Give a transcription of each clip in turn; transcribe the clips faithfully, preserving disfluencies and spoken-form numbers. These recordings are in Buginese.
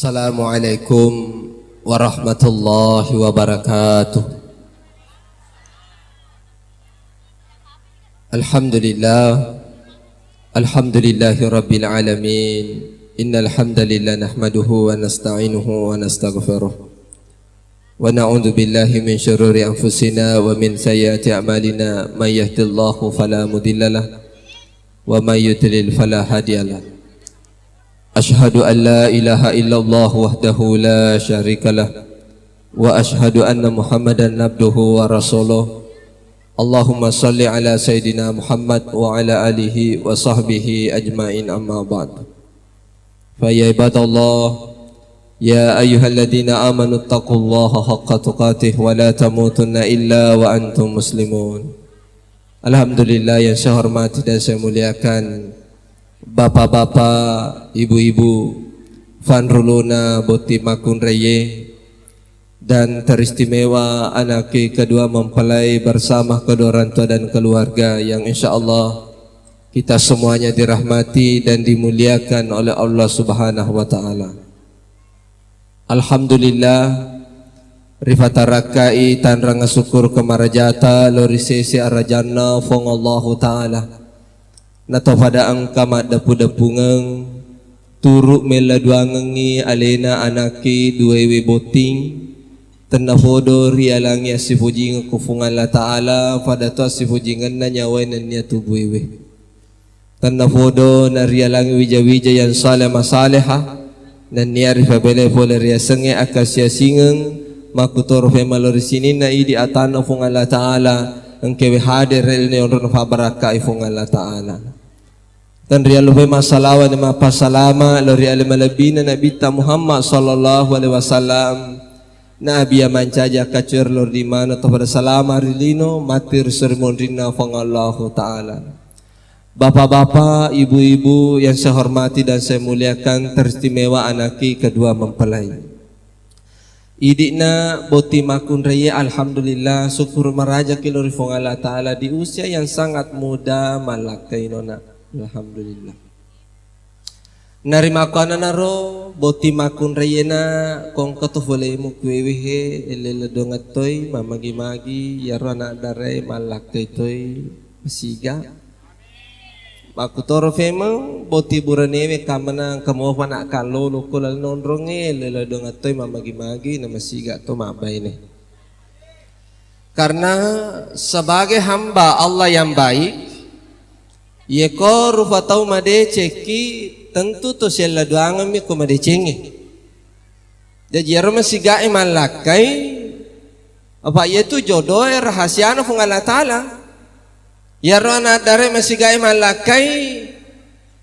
Assalamualaikum warahmatullahi wabarakatuh. Alhamdulillah. Alhamdulillahi rabbil alamin. Innal hamdalillah nahmaduhu wa nasta'inuhu wa nastaghfiruh. Wa na'udzu billahi min syururi anfusina wa min sayyiati a'malina. May yahdillahu fala mudhillalah wa may yudlil fala hadiyalah. Asyhadu an la ilaha illallah wahdahu la syarikalah wa asyhadu anna Muhammadan abduhu wa rasuluh. Allahumma shalli ala sayyidina Muhammad wa ala alihi wa sahbihi ajmain, amma ba'd. Fa ya ibadallah, ya ayyuhalladzina amanu taqullaha haqqa tuqatih wa la tamutunna illa wa antum muslimun. Alhamdulillah, yang saya hormati dan saya muliakan bapak-bapak, ibu-ibu, fanruluna botting makkunraie, dan teristimewa anakki kedua mempelai bersama kedua orang tua dan keluarga yang insya Allah kita semuanya dirahmati dan dimuliakan oleh Allah Subhanahu wa Ta'ala. Alhamdulillah, rifatarakkai tanrang asukkur kemarajata lo ri sese arajanna Fuang Allahu Ta'ala. Nato pada engka maddepu-depungeng, turu melladuangengngi alena anakki duewe botting, tennafodo rialangi assifujingeng ku Fuang Allah Ta'ala, pada to assifujingenna nyawai nennia tubuewe. Tennafodo narialangi wija-wija yang saleh masaleha, nennia rifabelai pole riasengnge akkasiasingeng, makkutoro femeng lo ri sininna idi atanna Fuang Allah Ta'ala, engkewe hadere ri onrona fabarakkai Fuang Allah Ta'ala. Tenriallupai massalawa ni mappasalama lo ri ale malebbina Nabitta Muhammad sallallahu alaihi wasallam, Nabi yang mancaji akkacuer lo ri mano to pada salama ri lino, matti ri suri monrinna Fuang Allahu Ta'ala. Bapak-bapak, ibu-ibu yang saya hormati dan saya muliakan, teristimewa anakki kedua mempelai. Idi'na botting makkunraie, alhamdulillah, syukur marajaki lo ri Fuang Allah Ta'ala di usia yang sangat muda mallakkai nona. Alhamdulillah. Narimakkuannanaro botting makkunraiena kongko to folemu kuewehe, elle-elle dongeng toi, mammagi-magi, iyaro anak darae mallakkai toi masiga. Makkutoro femeng botting buranewe kammenang engka mopa nak kallolo ko lalenna onrongnge, lelo dongattoi mammagi-magi na masiga to mabbaine. Karena sebagai hamba Allah yang baik, yeko rupa tau madecekki, tentu to sialladuangemmi ko madecengnge. Jaji iyaro masigae mallakkai, apa iyatu jodoe rahasiana Fuang Allah Ta'ala. Iyaro anak dare masigae mallakkai,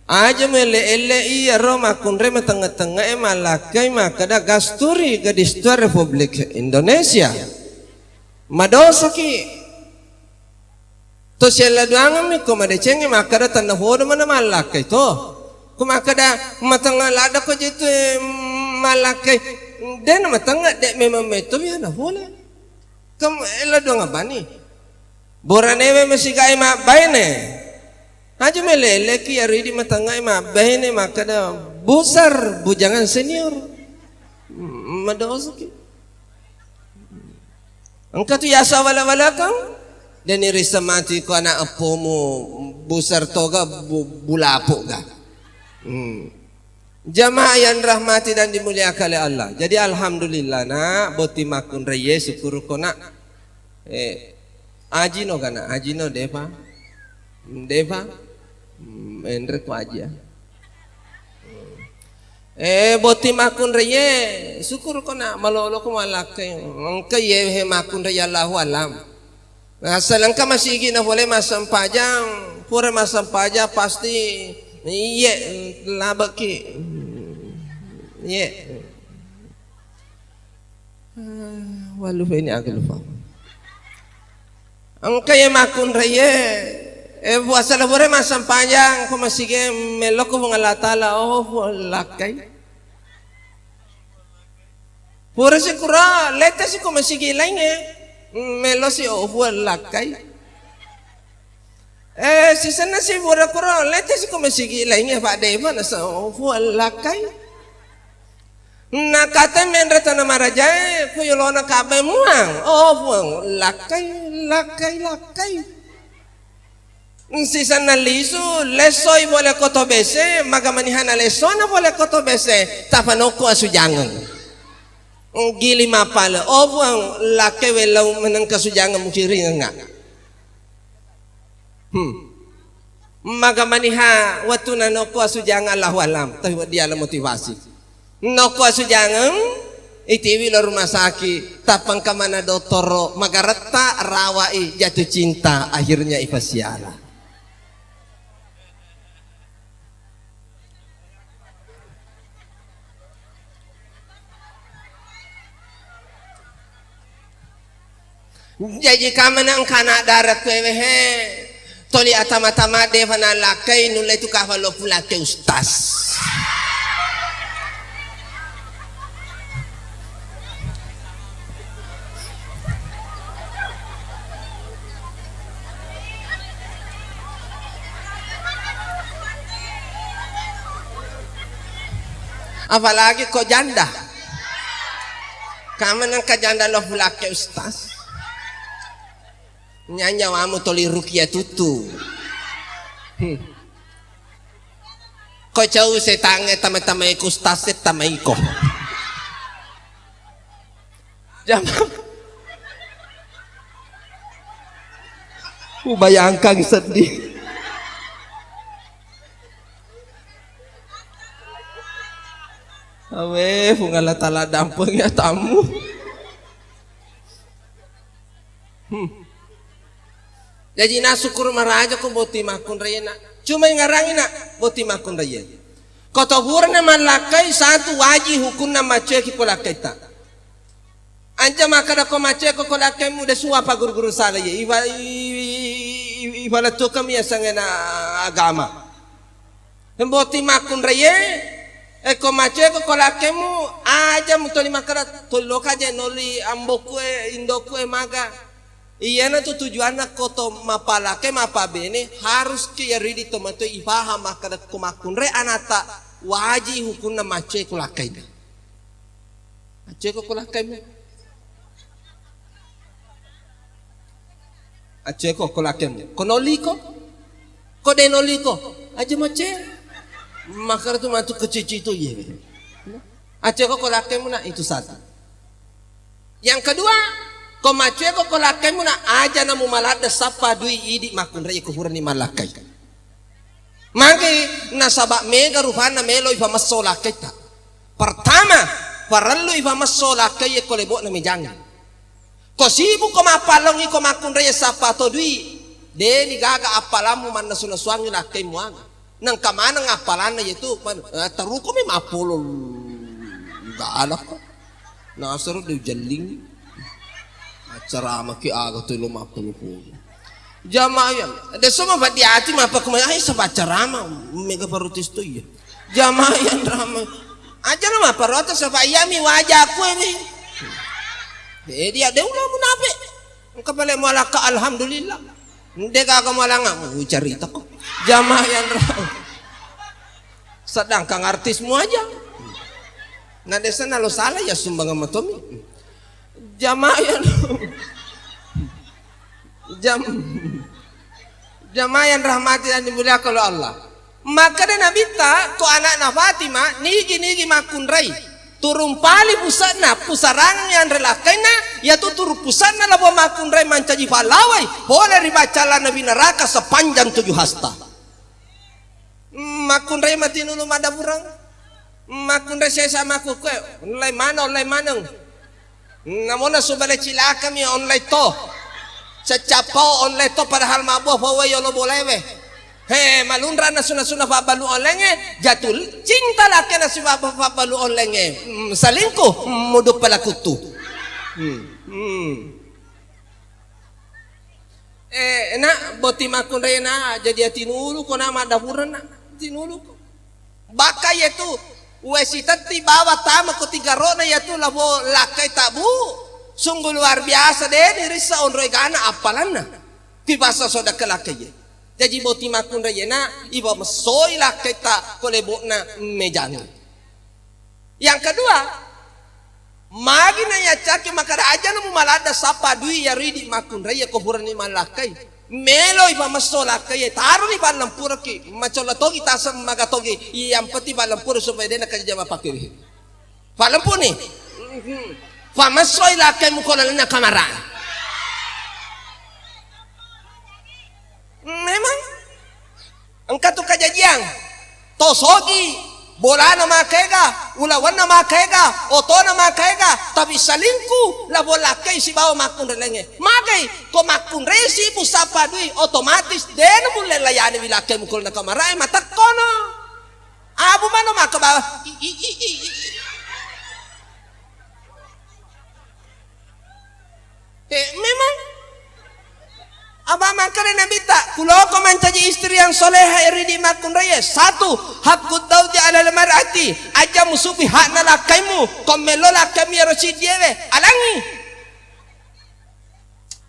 aja muelle-ellei iyaro makkunrai matengnge-tengnge'e mallakkai makkeda gasturi gadis tua Republik Indonesia. Madosaki. To sialladuangemmi ko madecengnge makkeda tennafodo mana mallakkai to. Ko makkeda matengnga ladda ko je tu, eh, mallakkai. De na matengnga, de memang metto mi ana pole. Kam ella duang abani. Boranewe masigae mabbaine. Aja meleleki aridi matengngai mabbaine makkeda busar bujangan senior. Mm, madosaki. Engka tu yasa wala-wala kau, dan irisa mati ko anak epomu busar toga bu-, bulapo ga. Hmm. Jamaah yang rahmati dan dimuliakan oleh Allah. Jadi alhamdulillah nak, botting makkunraie syukur ko nak. Eh, ajino ga nak, ajino depa. Depa. Hmm, enre ko aji ya. Eh, botting makkunraie, syukur ko nak malolo ko mallakkai. Engka iye he makkunrai Allahu alam. Asal engka masigi na pole massempajang, pura massempajang pasti iye labeki. Iye. Ah, walu ini aku lupa. Engka ye makkunraie, eh, puasa lepure massempajang ko masigi melokko Puang Allah Ta'ala, oh, Puang lakkai. Pura sikura, lete si ko masigi laingnge, melo si, oh, Puang lakkai. Eh, sisenna si pura kura, lete si ko masigi laingnge, Pak Deva nasa, oh, Puang lakkai. Nakata menre tana marajae, ku yolona kabe muang. Oh, Puang, lakkai, lakkai, lakkai. Sisenna lisu, lessoi bole koto bese, maga manihana lessona bole koto bese, tafanokko asujangeng. Gili mapale, oh, Puang, lakkai welau menengka sujangeng mukiringenga. Hmm. Maga maniha wettu na nokko asujang, Allahu alam, tapi dia la motivasi. Nokko asujangeng, itiwi lo rumah sakit, tappa engka mana dottoro, magaretta, rawai, jatuh cinta, akhirnya ifasiala. Jaji kamana engkana dara kuewe he. Toli atama-tama defa nalakkai nulle tu kafa lo pulake ustaz. Apalagi ko janda. Kamu nengka janda lo pulake ustaz. Nyanyawamu toli rukia tutu. Hmm. Ko cau setangnge tama-tamai ku ustaz e tamaiko. Jama. Ubayangkang sedih. Awe, Puang Allah Ta'ala dampeng ya tamu. Hmm. Jaji na syukur maraja ko boti makkunraiye na. Cuma ingarangi na boti makkunraiye. Ko to purana mallakkai satu waji hukunna maccoeki ko lakkaita. Anja makkada ko maccoeko ko lakkaimu de suwa pa guru-guru sala ye. Ifa-, i-, i-, i-, ifalettukami yasengena agama. Boti makkunraiye, e, ko maccoeko ko lakkemu, aja mutoli makkada, toli loka je noli amboku e, indoku e maga. Iyana tu tujuanna ko to mapalake, mapabene, harus ki yaridi to matoi ifaham makkada ko makkunrai anata, waji hukunna maccoe ko lakkaina. Accoeko ko lakkemu. Accoeko ko lakkemu. Ko noliko? Ko de noliko? Aja maccoe. Makkada tu matu kecici tu iye. Accoeko ko lakkemu na itu satu. Yang kedua, ko maccoeko ko lakkemu na aja namu maladde sappa dui idi makkunrai ko purani mallakkai. Magi nasaba mega rupanna melo ifamesso lakkaitta. Pertama, parellu ifamesso lakkai ko lebo'na mejangnge. Ko sibuk ko mappallongi ko makkunrai sappa to dui, deni gaga appalammu mannasu-nasuangngi lakkaimu aga. Nengka maneng appalanna yetu, man-, eh, teruko me mappolo galakko. Nasaro de ujellingi. Accaramaki aga tu lo mappolo-polo. Jamaah ya, deso ma faddi ati mappakumai, ai saba accarama, mega protes to iya. Jamaah ya rama. Aja lo mapparotes saba iya mi wajaku ini. Eh, dia de ulo munape. Engka pale mualaka alhamdulillah. Nde gaga mualanga, oh, carita ko. Jamaah ya rama. Sedangkan artismu aja. Na desa na lo sala ya sumbangan matomi. Jamaah ya. Jam-, jamaah yang rahmati dan dimuliakan oleh Allah. Makkeda Nabitta, ko anakna Fatimah, nigi-nigi makkunrai. Turung pali pusa'na, pusarangang yanre lakkainna, yatu turung pusa'na labo makkunrai mancaji pallawai, pole ri baccalanna api neraka sepanjang tujuh hasta. Makkunrai matinulu maddafureng. Makkunrai sesa makkukkue. Online maneng, online maneng. Namona subale cilakami online to. Secappao online to padahal mabbua fawai yolo bolaewe. He, malunra nasu-nasuna fabbalu online e, jatuh cinta lakke nasu fabbalu online e. Hmm, selingkuh, hmm, mudu pela kuttu. Hmm. Hmm. Eh, na, boti makkunrai na, jadi atinulu ko na maddafureng na, tinulu ko. Bakka yetu, we sitetti bawa tama ko tigarona yetu labo lakkai tabu, sungguh luar biasa de nirissa onro egana appalanna. Pi basa sodakka lakkai ye. Jadi boti makkunrai ye na, iba messoi lakkai ta ko lebo'na mejang. Yang kedua, magi na yaccaki makkeda, aja na mumaladda sappa dui iyaro idi makkunrai, iya ko purani mallakkai. Meloi pamesso lakkai, taroni pallempuraki, macolla togi taseng maga togi, yang penting pallempura supaya dena kajama pakkewe. Pallempuni. Pamessoi lakkai muko lalenna kamara. Memang engka tu kajajiang. Tosogi, bolana makaega, ulawanna makaega, otona makaega, tapi salingku la bolakkai sibawa makkunrai laingnge. Magai, ko makkunrai sibu sappa dui, otomatis dena mulle layani wilakkai mukul na kamarae matekkono. Abu mano maka bawa. I, i, i, i, i. Eh, memang. Apa makkeda Nabitta, kuloko mancaji istri yang soleha eri di makkunraie. Satu, haqqud zauji alal mar'ati, aja musupi hakna lakkaimu, ko mello lakkaimu iyaro siddiewe, alangi.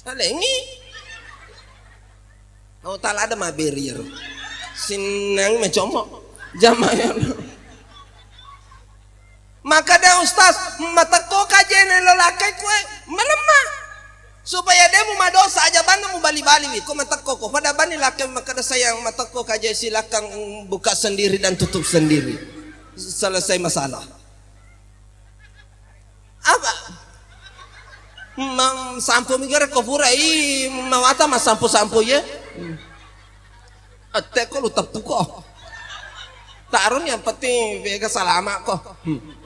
Alengi. Mau talada maberi iyaro. Sinnang mecomo. Jamaah ya. Makkeda ustaz, matekko kajene lo lakkai kue, malemma. Supaya demu madosa aja banna mubali-bali wi. Ko matekko ko, pada bani lakkai makkeda sayang matekko kaje silakan buka sendiri dan tutup sendiri. Selesai masalah. Apa? Mang sampo mi gare ko pura i mawata massampo-sampo ye. Ette ko lu teppu ko. Tarun yang penting vega salama ko. Hmm.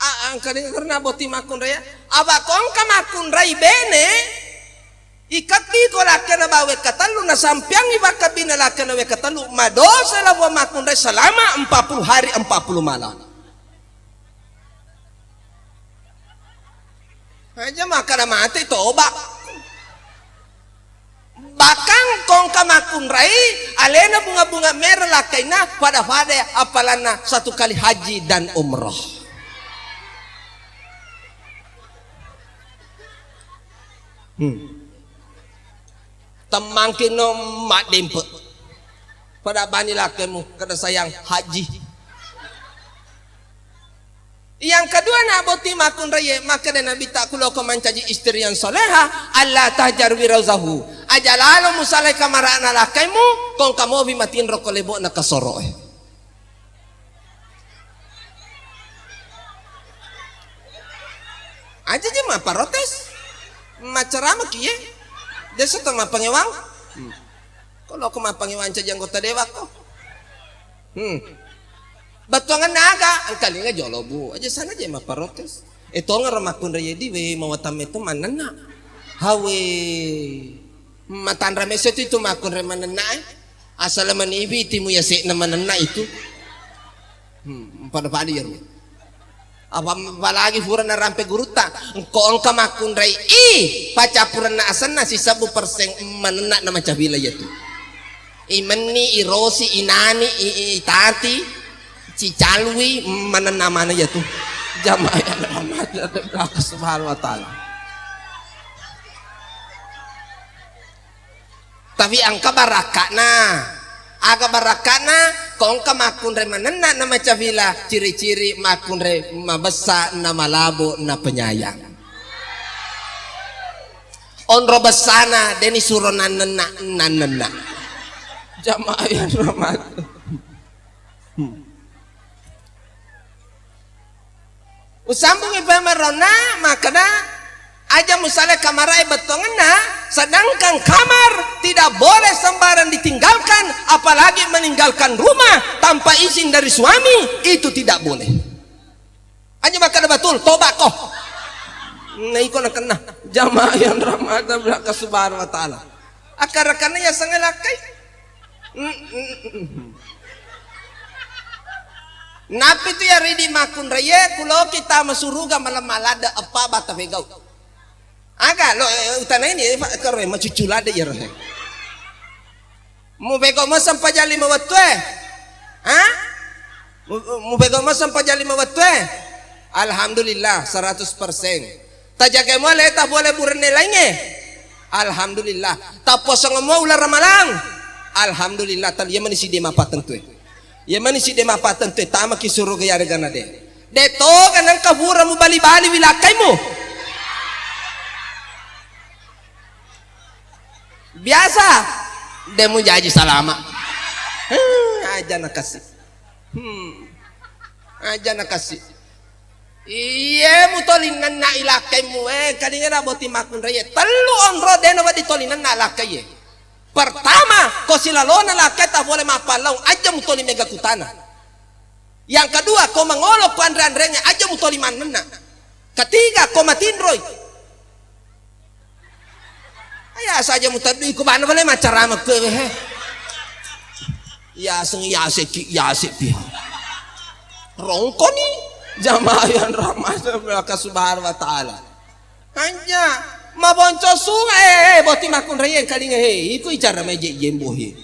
A-, angka ni karena boti makkunrai ya. Apa ko engka makkunrai bene? Ikeppi ko lakkena ba wekka tellu, nasampeangngi pakkebbina lakkena wekka tellu, madosa la buang makkunrai selama empat puluh hari empat puluh malam. Aja makkada mate toba. Bahkan ko engka makkunrai, alena bunga-bunga merah lakkaina, pada-pada apalanna satu kali haji dan umroh. Hmm. Temmangkino maddempe. Pada bani lakkemu kada sayang haji. Yang kedua na boti makkunraie, makkeda Nabi tak kuloko mancaji istri yang soleha, Allah tahjar wirauzahu. Aja lalo musalai kamarana lakkaimu, kong kamobi matinro ko lebo'na kasoro'e. Aja je mapparotes. Macerama kie. Desa to mappangewang. Hmm. Ko loko mappangewang caji anggota dewan ko. Hmm. Battuanganna aga, engkalinga jolo bu. Aja sana je mapparotes. E tongero makkunrai edi we mawatamme to mannenna. Hawe. Matanra meso tu itu makkunrai mannenna e. Asal manibi timu yasekna manenna itu. Hmm, pada-pada iyaro. Apa, apalagi pura narampe gurutta, engko engka makkunrai i paccappurenna asenna sisebbu perseng manenna na macabila iyatu. Imenni, irosi, inani, i, i, itati, cicalui manenna mana iyatu. Jamaah yang dirahmati Allah Subhanahu wa Ta'ala. Tapi engka barakka'na. Aga barakka'na? Ko engka makkunrai manenna na macafila, ciri-ciri makkunrai mabessa na malabo na penyayang. Onro bessana deni suro nannenna, nannenna. Jamaah yang dirahmati. Hmm. Usambungi pamaronna, makkeda, aja musalai kamarae bettuangenna, sedangkan kamar tidak boleh sembarang ditinggalkan, apalagi meninggalkan rumah tanpa izin dari suami, itu tidak boleh. Aja makkeda betul, toba ko. Nah, iko nakenna. Jamaah yang dirahmati Allah Subhanahu wa Ta'ala. Akkarakanna ya sengelakkai. Mm, mm, mm. Nappi tu ya ridi makkunraie, kuloki tama suruga malemma ladde eppa bata pegau. Aga lo, eh, utana ini, eh, karo, eh, macucu ladde ya rohe. Mupegau meseng paja lima wettue? Ha? Mu-, mupegau meseng paja lima wettue? Alhamdulillah, seratus persen. Tajagai mua leta pole burenne laingnge? Alhamdulillah. Tappuasang mua uleng Ramalang? Alhamdulillah. Tal-, iya mani siddi mappattentue. Iya mani siddi mappattentue. Tamaki suruga yarega na de. De' toga nengka pura mubali-bali wi lakkaimu. Biasa, de' mujaji salama. Hmm, aja nakasi. Hmm. Aja nakasi. Iye mutoli nenna i lakkaimu, eh, kadinga na boti makkunraie. Tellu onro de' na wedding toli nenna lakkaie. Pertama, ko silalona lakkai ta pole mappallau, aja mutoli mega kutana. Yang kedua, ko mangolo ko anre-anrengnge, aja mutoli mannenna. Ketiga, ko matinroi. Iya saja muteddu iko bana bale macarama kue he. Yaseng yaseki yasek pi. Rongkoni jamaah yang rahmat Allah subhanahu wa ta'ala. Hanya mabonco sunga eh, eh boti makkunraie kalinga he. Iko icara meje jembo he.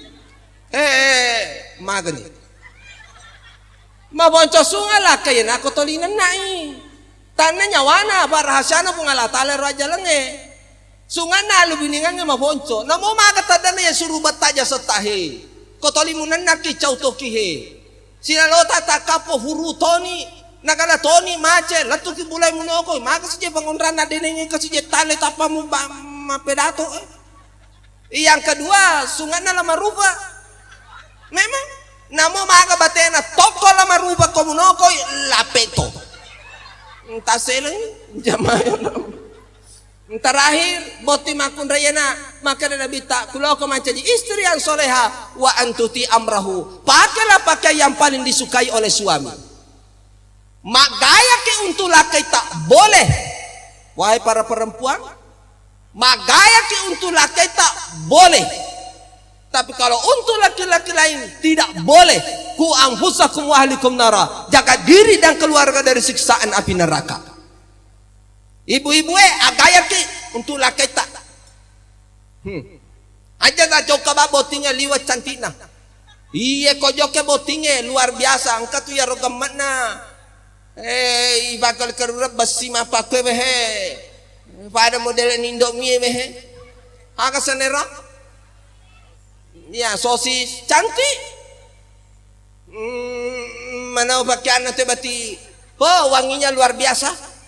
Eh, eh, magani. Mabonco sunga lakkai nako toli nennai. Tanna nyawana apa rahasiana Puang Allah Ta'ala ro ajalengnge. Sunganna alu biningangnge mabonco. Namo maga taddana ya suru betta jasetta he. Ko toli munennaki cau toki he. Silalota takkappo huru toni. Nagala toni mace lettuki bulai munokoi. Maga sije pangonranna denenge kasije tale tappa mu ba- mappedato eh. Yang kedua, sunganna la marupa. Memang namo maga batena tokko la marupa ko munokoi lapeto. Entah seleng jamaah. Terakhir, boti makkunraiena, maka Nabi tak kuloko mancaji istri yang soleha wa antuti amrahu. Pakailah pakaian yang paling disukai oleh suami. Maggayaki untuk lakkaita boleh. Wahai para perempuan, maggayaki untuk lakkaita boleh. Tapi kalau untuk laki-laki lain tidak boleh. Ku anfusakum wa ahlikum nara. Jaga diri dan keluarga dari siksaan api neraka. Ibu-ibu eh, agayaki untuk lakkaita. Hmm. Aja na jokka ba bottingnya liwat cantikna. Iye ko jokke bottinge luar biasa engka tu yaro gemme'na. Eh, ibakal kerurep bessi mappakkue behe. Pada model Indomie behe. Aga senera? Ya, sosis cantik. Hmm, mana pakaianna te bati. Oh, wanginya luar biasa.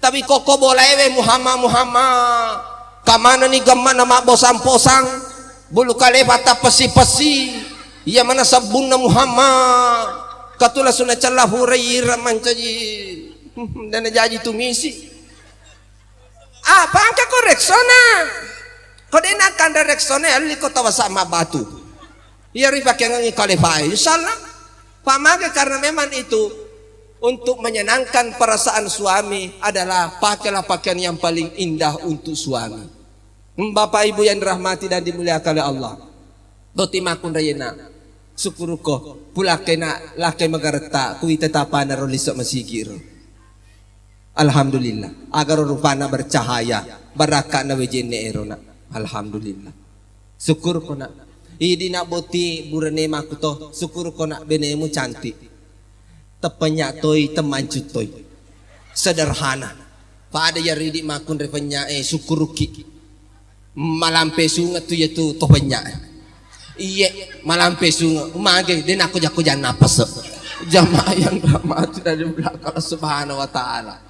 Tapi koko bolaewe Muhammad, Muhammad. Kamana ni gemma na mabbosang-posang. Bulu kalepa tappessi-pessi. Iya mana sabbunna Muhammad. Katula suna cella hurai ira mancaji. Dan jaji tumisi. Ah, pangka ko Rexona. Ko dena kanda Rexona alli ko tawasa mabatu. Iya ripakeangngi kalepae, insyaallah. Pamage karena memang itu untuk menyenangkan perasaan suami adalah pakailah pakaian yang paling indah untuk suami. Bapak Ibu yang dirahmati dan dimuliakan oleh Allah. Boti makkunraiena. Syukuruko pulakena lakkai magaretta kuita tapana ro liso masigi ro. Alhamdulillah. Agaro rupana bercahaya, barakka'na wejenne erona. Alhamdulillah. Syukur kona. Idi na boti burane makuto, syukur kona benemu cantik. Tepenya toi, temancu toi. Sederhana. Pada ya ridi makkunre penyae syukuruki. Malampe sunge tu ya tu to penyae. Iye, malampe sunge. Mage, de nako jako janna pese. Jamaah yang rahmati dari belakang Allah Subhanahu wa Ta'ala.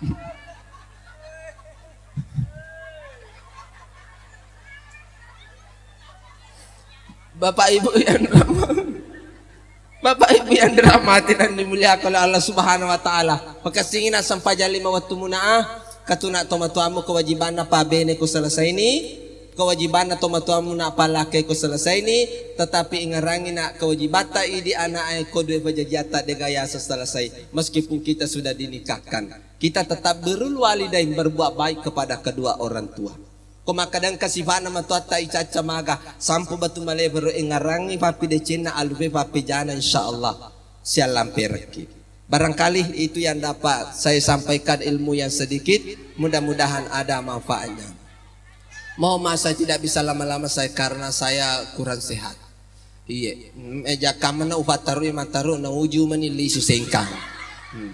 Bapak Ibu yang rahmat-, Bapak Ibu yang dirahmati dan dimuliakan oleh Allah Subhanahu wa Ta'ala. Pakassingi na sempajang lima wettumuna, ah, katuna tomatoammu kewajibanna pabene ko selesai ni, kewajibanna tomatoammu na palakkai ko selesai ni, tetapi ingarangi na kewajibatta idi anak e ko dua pajajiatta dega yasa selesai. Meskipun kita sudah dinikahkan, kita tetap birrul walidain, berbuat baik kepada kedua orang tua. Ko makkadang kasifana matuatta icacca maga, sampu batu malebero engarangi pappidecenna alupe pappejana, insyaallah siallamperekki. Barangkali itu yang dapat saya sampaikan ilmu yang sedikit, mudah-mudahan ada manfaatnya. Mohon maaf saya tidak bisa lama-lama saya karena saya kurang sehat. Iye, mm, eh, jakkamana upattaru'i mattaru na uju mani lisu sengkang. Hmm.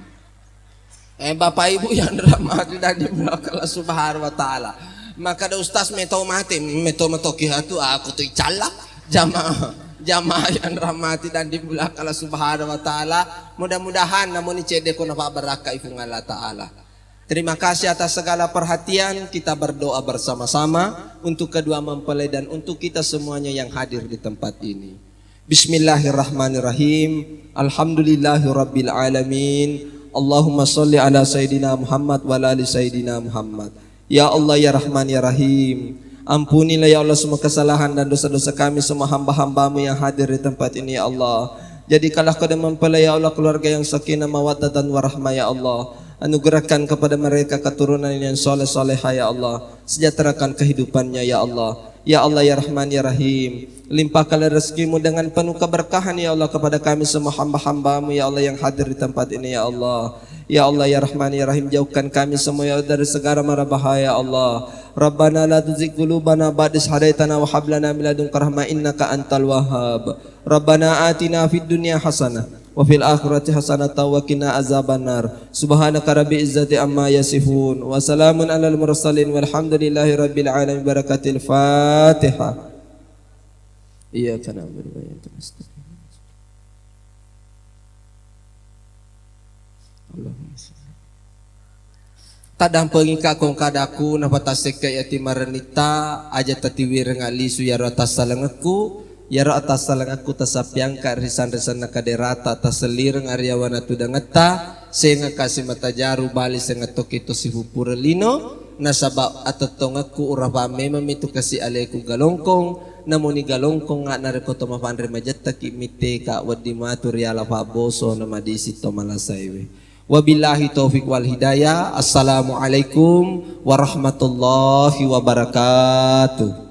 Eh, Bapak Ibu yang dirahmati dan dimuliakan Allah Subhanahu wa Ta'ala. Maka ada ustaz metau mate, metau matoki hatu, aku tu icalla jamaah. Jamaah yang rahmati dan dimuliakan Allah Subhanahu wa Ta'ala. Mudah-mudahan namuni cedde ko napabarakkai Puang Allah Ta'ala. Terima kasih atas segala perhatian. Kita berdoa bersama-sama untuk kedua mempelai dan untuk kita semuanya yang hadir di tempat ini. Bismillahirrahmanirrahim. Alhamdulillahirabbil alamin. Allahumma sholli ala Sayyidina Muhammad wa ala ali Sayyidina Muhammad. Ya Allah, ya Rahman, ya Rahim, ampunilah ya Allah semua kesalahan dan dosa-dosa kami, semua hamba-hambamu yang hadir di tempat ini, ya Allah. Jadikanlah kedua mempelai, ya Allah, keluarga yang sakinah, mawaddah, dan warahmah, ya Allah. Anugerahkan kepada mereka keturunan yang soleh-solehah, ya Allah. Sejahterakan kehidupannya, ya Allah. Ya Allah, ya Rahman, ya Rahim, limpahkanlah rezekimu dengan penuh keberkahan, ya Allah, kepada kami semua hamba-hambamu, ya Allah, yang hadir di tempat ini, ya Allah. Ya Allah, ya Rahman, ya Rahim, jauhkan kami semua, ya Allah, dari segala mara bahaya, ya Allah. Rabbana la tuzigh qulubana ba'da idh hadaitana wa hab lana min ladunka rahmah innaka antal wahhab. Rabbana atina fid dunya hasanah wa fil akhirati hasanah wa qina azabannar. Subhanaka rabbil izzati amma yasifun. Wa salamun alal mursalin walhamdulillahi rabbil alamin. Barakatil Fatihah. Iyyaka na'budu wa iyyaka nasta'in. Allahumma shalli. Taddampengika kongkadaku, napatassekka iyati marennitta, aja tatiwireng alisu iyaro atassalengekku, iyaro atassalengekku tasappiangka ri sanre-sanna kaderata, tasellireng ariawana tudangetta, senga kasi matajaru bali senga tokki to sipuppureng lino, nasaba atettongekku urapang memeng mitu kasi aleku galongkong, namuni galongkongnga narekko to mapanre majettaki mitteka wedding matu riala pabboso namadisi to malasaiwe. Wabillahi taufiq wal hidayah. Assalamualaikum warahmatullahi wabarakatuh.